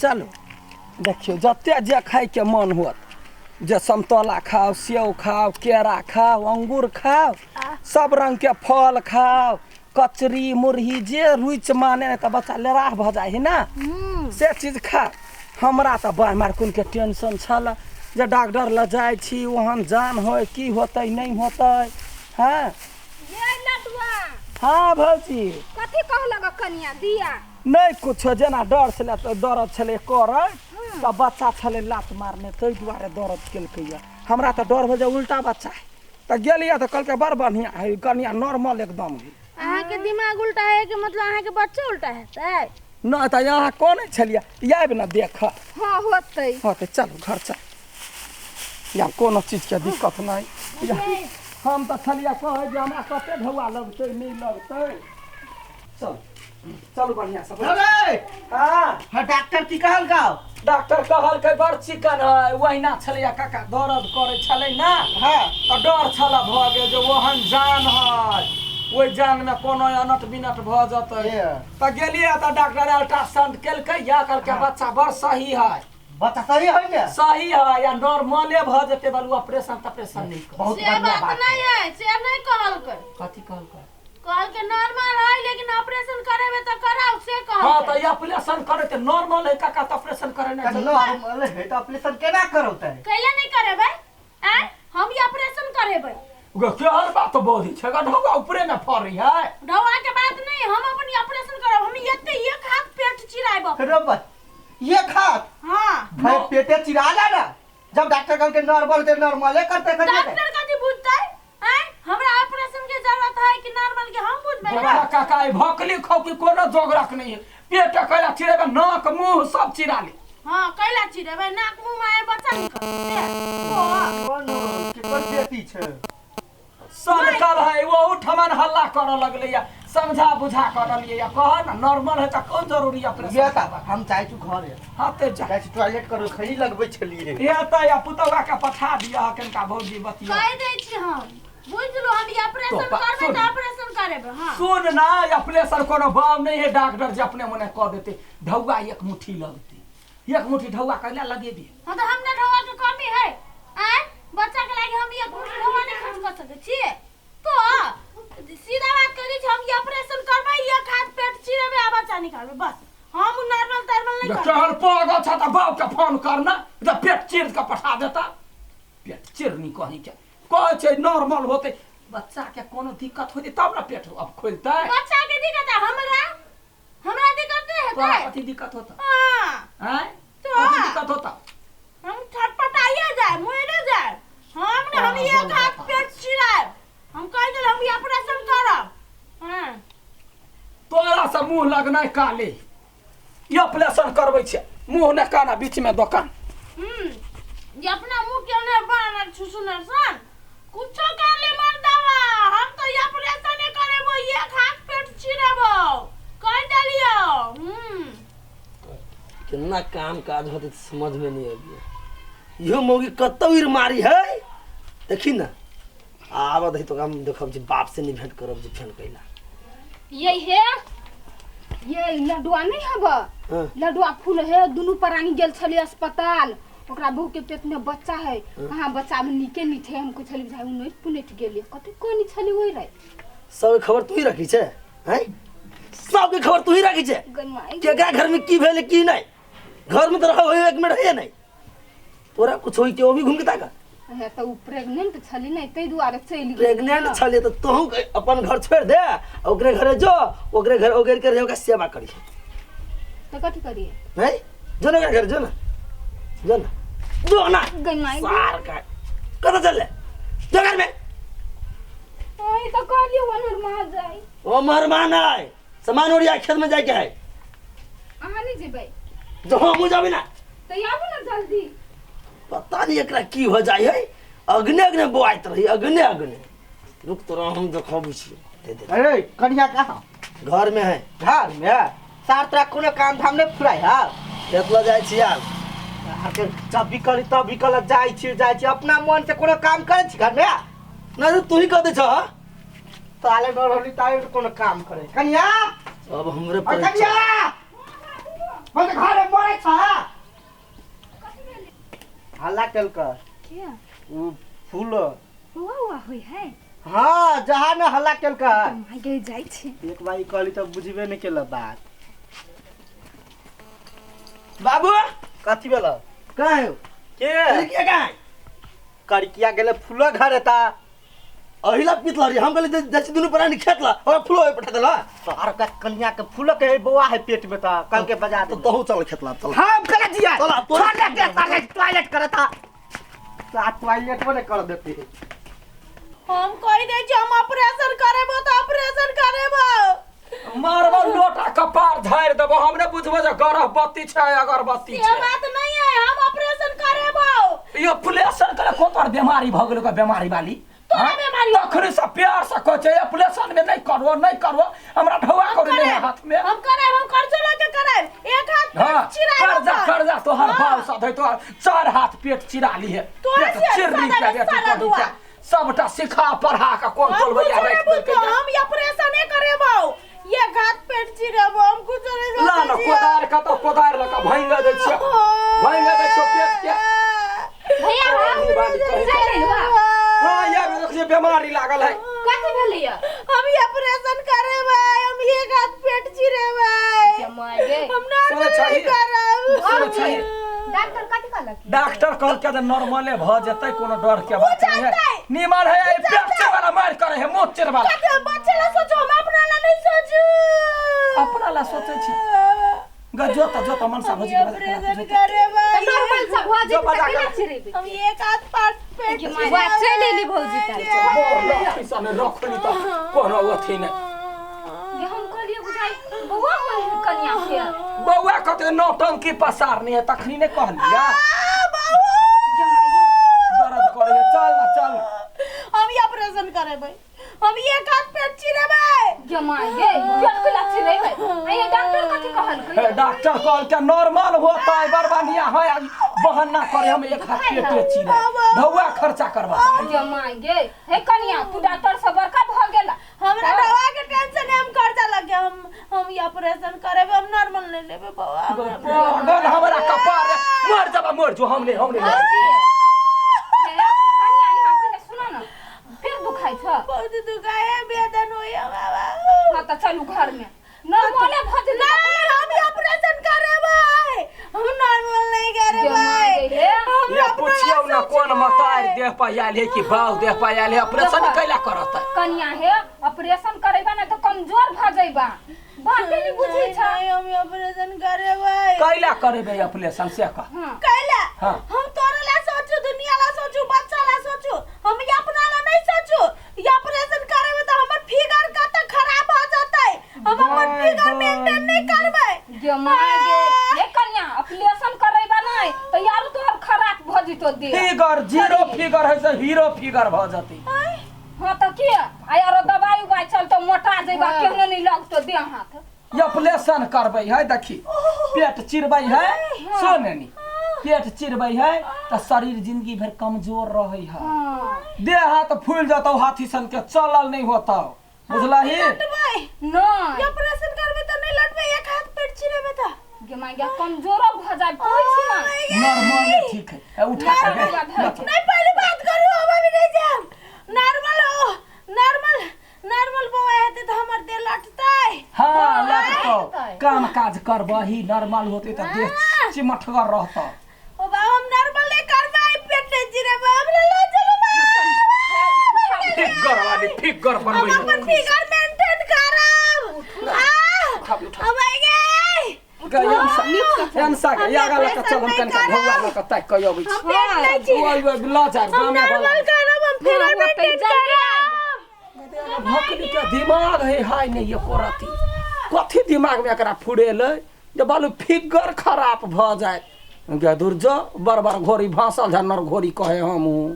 चलू देखियौ जते जे खाइके मन होत जे समतोला खाउ सेब खाउ केरा खाउ अंगूर खाउ सब रङ्गके फल खाउ कचरी मुरही जे रुचि माने नहि तऽ बच्चा लेराह भऽ जाइ है ने से चीज खा हमरा तऽ बड़ मारकुनके टेंशन छल जे डॉक्टर लग जाइ छी ओहन जान होइ की होतै नहि होतै हँ ये लडुआ हँ भौजी कथी कहलक कनिया दिया नहि कुछो जेना डर छलै तऽ दर्द छलै करै तऽ बच्चा छलै लात मारने ताहि दुआरे दर्द केलकैया हमरा तऽ डर भेल जे उल्टा बच्चा है तऽ गेलियै तऽ कहलकै बड़ बढ़िआँ है कनिया नॉर्मल एकदम है अहाँके दिमाग उल्टा है कि मतलब अहाँके बच्चो उल्टा हेतै नहि तऽ अहाँ कोने छलियै आबि ने देख हाँ होतै हँ तऽ चलू घर चल या कोनो चीजके दिक्कत नहि या हम तऽ छलियै कहै जे हमरा कते ढौआ लगतै नहि लगतै चल चलू बढ़िआँ से अरे हाँ हाँ डॉक्टर की कहल गाओ डॉक्टर कहलकै बड़ चिकन है ओहिना छलैया काका दर्द करै छलै ने हाँ तऽ डर छल भऽ गेल जे ओहन जान है ओहि जानमे कोनो अनट बिनट भऽ जेतै ये। तऽ गेलियै तऽ डॉक्टर अल्ट्रासाउंड केलकै या कहलकै बच्चा बड़ सही है बच्चा सही है ने सही है या नॉर्मले भऽ जेतै बलु ऑपरेशन तपरेशन नहि कर बहुत से बढ़िया बात बात नहीं है से नहीं कहलकै कथी कहलकै कहलकै नॉर्मल है लेकिन ऑपरेशन करेबे तऽ कराउ से हाँ कहलकै तऽ ई ऑपरेशन करे तऽ नॉर्मल है काका तऽ ऑपरेशन करे नहि तऽ नॉर्मल है तऽ ऑपरेशन केना करौतै कैला नहीं करेबै आँय हम ई ऑपरेशन करेबै गे केहन बात बोली छै गे ढौआ ऊपरे में फड़ी है ढौआ के बात नहीं हम अपन ई ऑपरेशन करब हम एते एक हाथ पेट चिरायब रोबत एक हाथ हाँ भाई पेटे चिरा ला ना जब डॉक्टर कहलकै नॉर्मल ते नॉर्मले करते करिए डॉक्टर कथी बुझतै आँय हमरा ऑपरेशन के जरूरत है कि नॉर्मल के हम बुझबै ना बड़ा काका ई भकली खौकी कोनो जोगरक नहीं है पेट कैला चिरेबे नाक मुंह सब चिरा ले हाँ कैला चिरेबै नाक मुंह में आए बच्चा निकल से ओ कोन केकर बेटी छै सनकल है वो ठमन हल्ला करऽ लगलै या समझा बुझा कर लिए या कह ना नॉर्मल है तऽ कोन जरूरी ये ऑपरेशन तऽ हम जाइ छी घरे हाँ ते जा जाइ छी टॉयलेट करू खैनी लगबै छलियै ये तऽ या पुतौआ के पठा दिअ कनिका भौजी बतिया कह दै छी हम बुझ लो हम ई ऑपरेशन तो करबै सुन। तऽ ऑपरेशन करेबै हाँ सुन ना ऑपरेशन कोनो बाम नहीं है डॉक्टर जे अपने मने कऽ देते ढौआ एक मुट्ठी लगते एक मुट्ठी ढौआ कैला लगेबी हाँ तो हमरा ढौआ के कमी है आँय बच्चा के लागी हम एक मुट्ठी ढौआ नहीं खर्च कर सकै छियै तो सीधा बात कह दै छी हम ई ऑपरेशन करबै एक हाथ पेट चिरेबै आ बच्चा निकालबै बस हम नॉर्मल तार्मल नहीं करबै केहन पागल छ तऽ बाप के फोन करना जे पेट चीर के पठा देता पेट चिरनी कहीं के कहै छै नॉर्मल होते बच्चा के कोनो दिक्कत होते तब ना पेट अब खोलतै बच्चा के दिक्कत है हमरा हमरा दिक्कत नहीं तोरा हेतै कथी दिक्कत होता हाँ आँय तो कथी दिक्कत होता हम छटपटाइए जाए मरे जाए हम ने हम हाँ, एक बोल हाथ बता। पेट चिराए हम कह देल हम ऑपरेशन करब हाँ तोरा से मुंह लगनाइ काले ई ऑपरेशन करबै छै मुंह ने काना बीच में दोकान ये अपना मुंह क्यों नहीं बानर छुसुनर सन कुछो कर ले मर्दावा हम तो ऑपरेशन करेबो एक हाथ पेट चिरेबो कह देलियो कितना काम काज होते समझ में नहीं अबिया इहो मौगी कतौ इर मारी है देखी ना आबत है तो हम देखब जे बाप से नहीं भेंट करब जे फेन कैला ये हे ये लडुआ नहीं हब हाँ। लडुआ फूल है दुनू प्राणी गेल छली अस्पताल ओकरा बहू के पेट में बच्चा है कहाँ बच्चा में नीके नहीं थे हमको छली बुझाई उन्नीस पुनेट गेली कते कोनी छली ओहि रहे सबके खबर तू ही रखी छे हैं सबके खबर तू ही रखी छे गई केकरा घर में की भेल की नहीं घर में तो रहो एक मिनट है नहीं तोरा कुछ होई के वो भी घूम के ताका हे तऽ ओ प्रेग्नेंट छली ने ताहि दुआरे चलि गेली प्रेग्नेंट छले तो तोहू अपन घर छोड़ दे आ ओकरे घरे जो ओकरे घर ओगेर के रहे ओकरा सेवा करी तऽ कथी करिए नहीं जो ना ओकरा घर जो ना जो ना जो ना गई माई सार का कत चल ले जो घर में ओही तऽ कहलियै ओनहर माँ जाय ओ मेहरबान है सामान ओरिया खेत में जाके है अहाँ नहि जेबै जो हमहूँ जाबी ना तऽ आबू ने जल्दी पता नहीं एकरा की हो जाय है अग्ने अग्ने बोआइत रही अग्ने अग्ने रुक तोरा हम देखबै छी दे दे अरे कनिया कहाँ घर में है घर में सार तोरा कोनो काम धाम नहीं फुराय है खेत लऽ जाइ छी आब अहाँके जब भी करी तब भी कल जाइ छी जाइ छी अपना मन से कोनो काम करै छी घर में नहीं तो तू ही कह दे छह ताले न रहली ताले कोनो काम करे कनिया अब हमरे अरे पर कनिया बोलते घरे मरे छ हल्ला केलक के उ फूल हुआ हुआ होई है हाँ जहाँ न हल्ला केलक माय गे जाइ छी एक बार कहली तो बुझबे नहीं केल बात बाबू कथी भेल कहाँ है के करिकिया कहाँ है करिकिया गेले फूल घरे ता अहिला पीत लहरी हम कहले जैसे दुनू प्राणी खेत ला और फूलो पठा देला तोहर का कन्या के फूल के बौआ है पेट में ता कल के बजा तो दे तहु चल खेत ला चल हम कला जिया चल, अब तोरा- छोड़ दे सारे टॉयलेट करता ता टॉयलेट में कर देती है हम कहि दै छी हम ऑपरेशन करेबो तऽ ऑपरेशन करेबो मारबो लोटा कपार झाड़ि देबो हम नहि बुझबो जे गर्भवती छै अगरबत्ती से छै बात नहीं है हम ऑपरेशन करेबो यो ऑपरेशन करे कोन तोहर बीमारी भऽ गेलो बीमारी वाली तोरा हाँ? बीमारी हो तखने से प्यार से कहै छै ऑपरेशन में नहीं करबो नहीं करबो हमरा ढौआ करू नहीं करायब। हाथ में हम करायब हम कर्जो लऽ के करायब एक हाथ हाँ पेट चिरायब कर्जा ओकर। कर्जा तोहर हाँ। बाप सधै तोहर चार हाथ पेट चिरा ली है तोरा पेट से चिरनी सादा के बेटी साला करी दुआ। के सबटा सिखा पढ़ा के कोन हम टोलबैया कुछो राखि नहीं देलकै बुझबो, हम ऑपरेशने करेबो एक हाथ पेट चिरेबो हम कुछो नहीं ला न सोचै छियै। कोदार कतौ कोदार लऽ कऽ भैंग दै छियै भैंग दै छियै पेट के भैया हम बाली बाली कहै छै। चलि बा हाँ यार देखिए बीमारी लागल है कथी भेलैया हम ऑपरेशन करेबै हम एक हाथ पेट चिरेबै माय गे हम नॉर्मल सुनै नहीं छही? करब सुनै छही? डॉक्टर कथी कहलक डॉक्टर कहलकै जे नॉर्मले भऽ जेतै कोनो डर के बात नहीं है जानतै। निमन है ई पेट चिर वाला मार करे है मुंह चिर वाला कथी हम बच्चे ला सोचू हम अपना ला नहीं सोचू अपना ला सोचै छी ग जोत जोत मनसा हम भौजी के ऑपरेशन बजा करेबै तऽ नॉर्मल सब भऽ जो जेतै बजा तऽ केना के- चिरेबै हम एक हाथ पाट पेट वा चलि एली भौजी तऽ पैसा नहि रखली तऽ कोनो अथी नहि ये हम कहलियै बुझाइ बौआ होय है कनिया के बौआ कते नौटंकी पसारनी है तखनी नहि कहलियै जमाइए दर्द करे है चल ना चल हम ऑपरेशन करेबै हम एक हाथ पेट चिरेबै जमाइए पेट केना चिरेबै आ ये डॉक्टर कथी कहलकै हे डॉक्टर कहलकै नॉर्मल होता है बड़ बढ़िया है बहाना करे हम एक हाथ पेटे चिरे ढौआ खर्चा करबा चाही जमाइए हे कनिया तू डॉक्टर से बड़का भऽ गेला हमरा दवा के टेंशन है हम कर्जा लग गया हम ऑपरेशन करेबै हम नॉर्मल नहीं लेबै बौआ पागल हमरा कपार रे मर जबा मर जो हमने हमने भौजी हे कनिया यहाँ पहिले सुनो न फिर दुखाइ छ बहुत दुखाए है वेदन होई है बाबा हाँ तऽ चलू घर में नॉर्मले भऽ जेतै नहीं हम ऑपरेशन करेबै हम नॉर्मल नहीं करेबै जमाइए हे हम ये अपना पूछियौ ला ना कोन सोचबै। मतार देह पर आयल है कि बाऊ देह पर आयल है ऑपरेशन कैला करत है कनिया हे ऑपरेशन करेबा ना तऽ कमजोर भऽ जइबा बाते नहीं बुझै छ नहीं हम ऑपरेशन करेबै कैला करेबै ऑपरेशन से कह हाँ कैला हाँ। हम तोरे ला सोचू दुनिया ला सोचू बच्चा ला सोचू हम ये अपना ला नहीं सोचू ये ऑपरेशन करेबै तो हमर फिगर कत खराब हो जतै हम अपन फिगर मेंटेन नहीं करबै जमाइए हे कनिया ऑपरेशन करेबा नहीं तऽ यारो तोहर खराब भऽ जेतो देह फिगर जीरो फिगर है से हीरो फिगर भऽ जतै हाँ तऽ की आ यारो दवाई उवाई चलतो मोटा जइबा केहनो नहीं लगतो देह हाथ ऑपरेशन करबै है देखी पेट चिरबै है सुन नी पेट चिरबै है तऽ शरीर जिंदगी भरि कमजोर रहै है हाँ देह हाथ फूल जतौ हाथी सन के चलल नहीं होतौ बुझलही लटबै नहीं ऑपरेशन करबै तो नहीं लटबै एक हाथ पेट चिरेबै तो जमाइए कमजोरो भऽ जाय कहै छी ना नॉर्मल ठीक है ए, उठा के नॉर्मल गे, है। नहीं पहले बात करू हम अभी नहीं जाम नॉर्मल हो नॉर्मल नॉर्मल बौआ हेतै तऽ हमर देह लटतै हाँ लटतौ काम काज करबही नॉर्मल होतै तऽ देह चिमटगर रहतौ ओ बा हम नॉर्मल नहीं करबै पेट नहीं चिरेबै हमरा लऽ चलू बा फिगर वाली फिगर हम बनबै अपन फिगर मेंटेन करब आ उठाबी, उठाबी। अब आ गए एमसा के आगा लऽ कऽ चल हम कनिका ढौआ लऽ कऽ ताकि कऽ अबै हम छी पेट नहीं चिरे ओइ ओइ लऽ जायब हम गामे नॉर्मल वाला करब हम फिगर हाँ, मेंटेन करब भकली के दिमाग है हाय नहीं एको रति कथी दिमाग में एकरा फुरेलै जे बालू फिगर खराब भऽ जाय गे दुर्जो बड़ बड़ घोड़ी भासल झन्नर घोड़ी कहे हमहूँ।